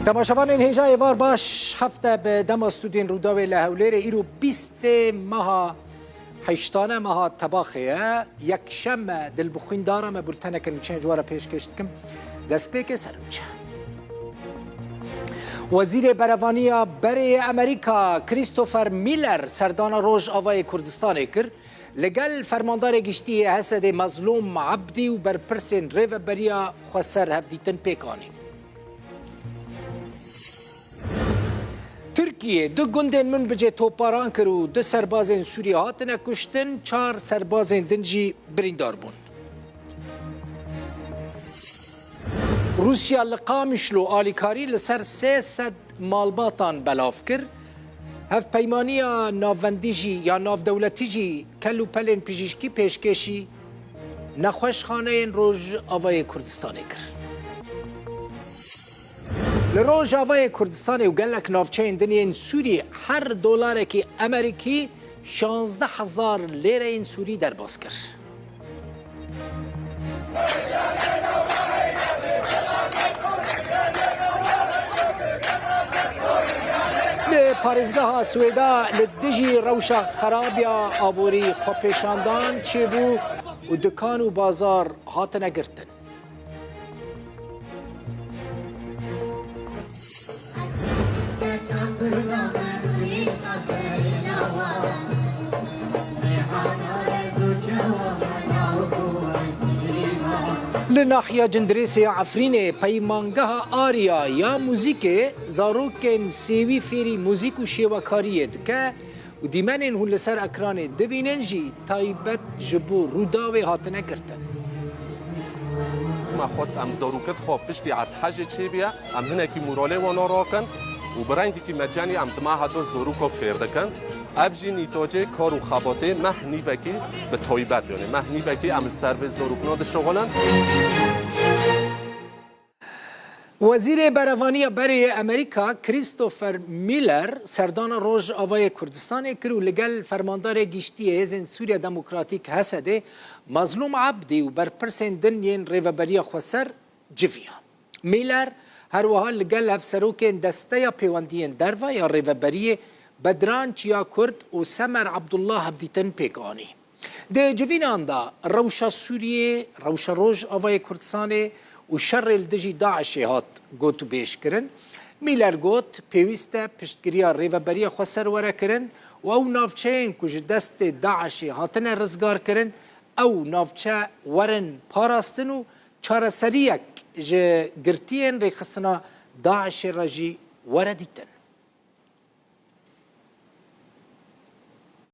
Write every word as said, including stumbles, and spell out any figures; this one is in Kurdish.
Temaşevanên hêja êvar baş, hefte bi dema stûdiyên Rûdawê li Hewlêrê, îro bîstê meha heştane meha Tebaxê ye. Yekşem e, dilbixwîndar e, me bulteneke nûçeyên ji we re pêşkêş dikim. Destpêkê ser nûçe. Wezîrê Berevaniya berê yê Amerîka Christopher Miller serdana Rojavayê Kurdistanê kir. Li gel Fermandarê Giştî yê Hesedê Mezlûm Ebdî û berpirsên Rêveberiya Xweser hevdîtin pêk anîn. Tirkiye du gundên Minbicê topbaran kir û du serbazên Sûrî hatine kuştin, çar serbazên din jî birîndar bûn. Rûsya li Qamişlo alîkarî li ser sê sed malbatan belav kir. Hevpeymaniya navbendî jî ya navdewletî jî kel û pelên pijîşkî pêşkêşî nexweşxaneyên Rojavayê Kurdistanê kir. Li Rojavayê Kurdistanê û gelek navçeyên din yên Sûrî her dolarekî Amerîkî şazdeh hezar lêreyên Sûrî derbas kir. Li parêzgeha Swêda li dijî rewşa xerab ya aborî xwepêşandan çêbû û dikan û bazar hatine girtin. Li nahiya Cindirêsê ya Efrînê peymangeha Arya ya muzîkê zarokên sêwî fêrî muzîk û şêwekariyê dike û dîmenên hûn li ser ekranê dibînin jî taybet ji bo Rûdawê hatine girtin. Me xwest em zarokêt xwe piştî erdhejê çêbiye, em hinekî moralê wana rakin û bi rengekî mecenî em dima heta zaroka fêr dikin. Ev jî nîtacê kar û xebatê meh nîvekî bi taybet, yanî meh nîvekî em li ser vê zarokna dişixulin. Wezîrê Berevaniya berê yê Amerîka Christopher Miller serdana Rojavayê Kurdistanê kir û li gel Fermandarê Giştî yê Hêzên Sûriya Demokratîk, Hesedê, Mezlûm Ebdî û berpirsên din yên Rêveberiya Xweser civiya. Miller her wiha li gel hevserokên Desteya Pêwendiyên Derve ya Rêveberiyê Bedran Çiyakurd û Semer Abdullah hevdîtin pêk anî. Di civînan de rewşa Sûriyê, rewşa Rojavayê Kurdistanê û şerê li dijî DAIŞê hat gotûbêj kirin. Miller got, pêwîst e piştgiriya Rêveberiya Xweser were kirin û ew navçeyên ku ji destê DAIŞê hatine rizgarkirin, ew navçe werin parastin û çareseriyek ji girtiyên rêxistina DAIŞê re jî were dîtin.